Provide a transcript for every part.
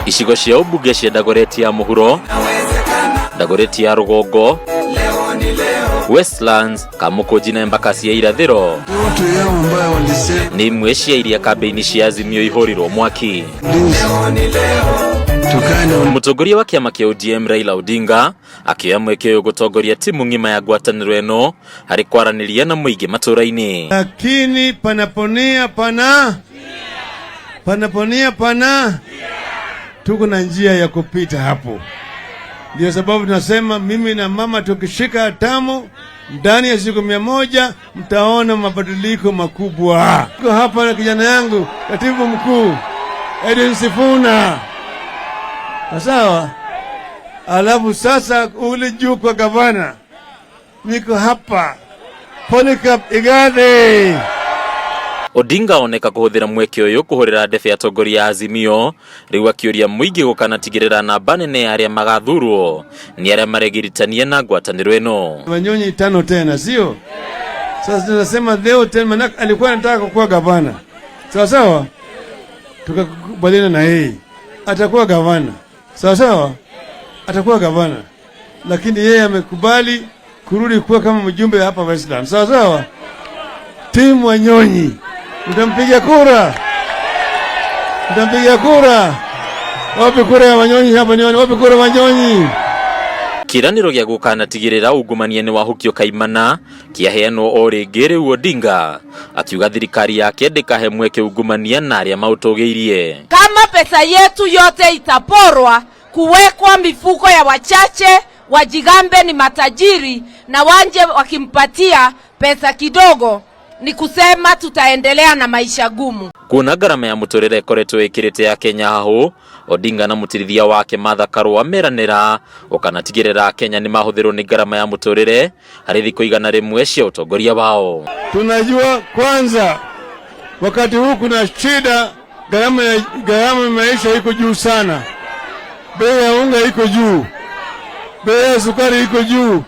Icigo cia ũmbunge cia Dagoretti ya mũhuro, Dagoretti ya rũgongo, Westlands, Kamukunji na Embakasi ya irathĩro nĩ imwe cia iria kambĩini cia Azimio ihũrirwo mwaki. Mũtongoria wa kĩama kĩa ODM Raila Odinga akĩoya mweke ũyũ gũtongoria timu ng'ima ya ngwatanĩro ĩno harĩ kwaranĩria na mũingĩ matũra-inĩ. Lakini panaponia pana panaponia pana, tuko na njia ya kupita hapo. Ndio sababu tunasema mimi na mama tukishika hatamu ndani ya siku 100 mtaona mabadiliko makubwa. Tuko hapa na kijana yangu katibu mkuu Edwin Sifuna, sawa. Alafu sasa ule juu kwa gavana, niko hapa Polycarp Igathe. Odinga oneka kũhũthĩra mweke ũyũ kũhũrĩra ndebe atongoria a Azimio rĩu akĩũria mũingĩ gũkanatigĩrĩra namba nene ya arĩa magathurwo nĩ arĩa maregiritania na ngwatanĩro ĩno. Wanyonyi tano tena, sio? Sasa tunasema leo tena, maana alikuwa anataka kuwa gavana, sawa sawa, tukakubaliana na yeye atakuwa gavana, sawa sawa, atakuwa gavana, lakini yeye amekubali kurudi kuwa kama mjumbe hapa Westland, sawa sawa. Timu Wanyonyi, mtampiga kura, mtampiga kura. Wapi kura ya Wanyonyi hapa? Nione wapi kura Wanyonyi? Kĩranĩro gĩa gũkanatigĩrĩra ungumania nĩ wahukio kaimana kĩaheanwo o rĩngĩ rĩu Odinga akiuga thirikari yake ndĩkahe mweke ungumania na arĩa maũtũgĩirie. Kama pesa yetu yote itaporwa kuwekwa mifuko ya wachache, wajigambe ni matajiri na wanje wakimpatia pesa kidogo, ni kusema tutaendelea na maisha gumu. Kuona ngarama ya mũtũrĩre ĩkoretwo ĩkĩrĩte ya Kenya hahũ, Odinga na mũtirithia wake Martha Karua meranĩra gũkanatigĩrĩra Kenya nĩ mahũthĩrwo nĩ ngarama ya mũtũrĩre harĩ thikũ 100 cia ũtongoria wao. Tunajua kwanza, wakati huu kuna shida, gharama ya maisha iko juu sana, bei ya unga iko juu, bei ya sukari iko juu,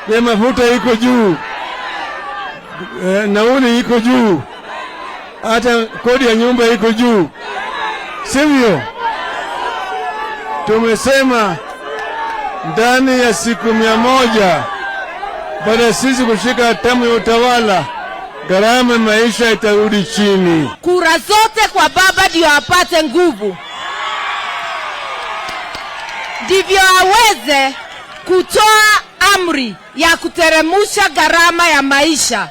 bei ya mafuta iko juu, nauli iko juu, hata kodi ya nyumba iko juu, sivyo? Tumesema ndani ya siku 100 baada ya sisi kushika hatamu ya utawala, gharama ya maisha itarudi chini. Kura zote kwa baba ndio apate nguvu, ndivyo aweze kutoa amri ya kuteremusha gharama ya maisha,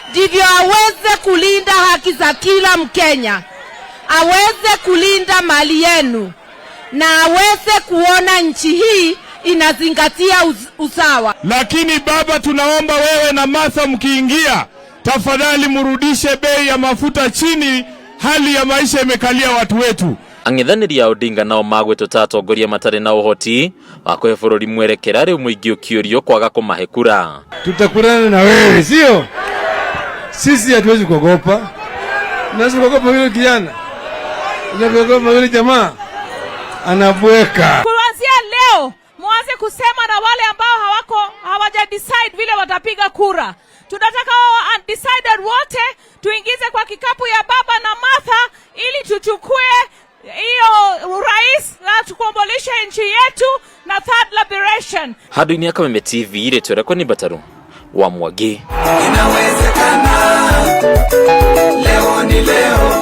ndivyo aweze kulinda haki za kila Mkenya, aweze kulinda mali yenu na aweze kuona nchi hii inazingatia usawa. Lakini baba, tunaomba wewe na Martha mkiingia, tafadhali murudishe bei ya mafuta chini, hali ya maisha imekalia watu wetu. Ang'ethanĩri a Odinga nao magwetwo ta atongoria matarĩ na ũhoti wa kũhe bũrũri mwerekera rĩu mũingĩ ũkĩũrio kwaga kũmahe kura. Tutakurana na wewe, sio? Sisi hatuwezi kuogopa. Unaweza kuogopa yule kijana, unaweza kuogopa yule jamaa anabweka. Kuanzia leo muanze kusema na wale ambao hawaja decide vile watapiga kura. Tunataka wao undecided wote tuingize kwa kikapu ya baba na Martha ili tuchukue hiyo urais na tukombolishe nchi yetu na third liberation. Handũ-inĩ ya Kameme TV rĩtwa rĩakwa nĩ Mbataru wa Mwangi. Inawezekana, leo ni leo.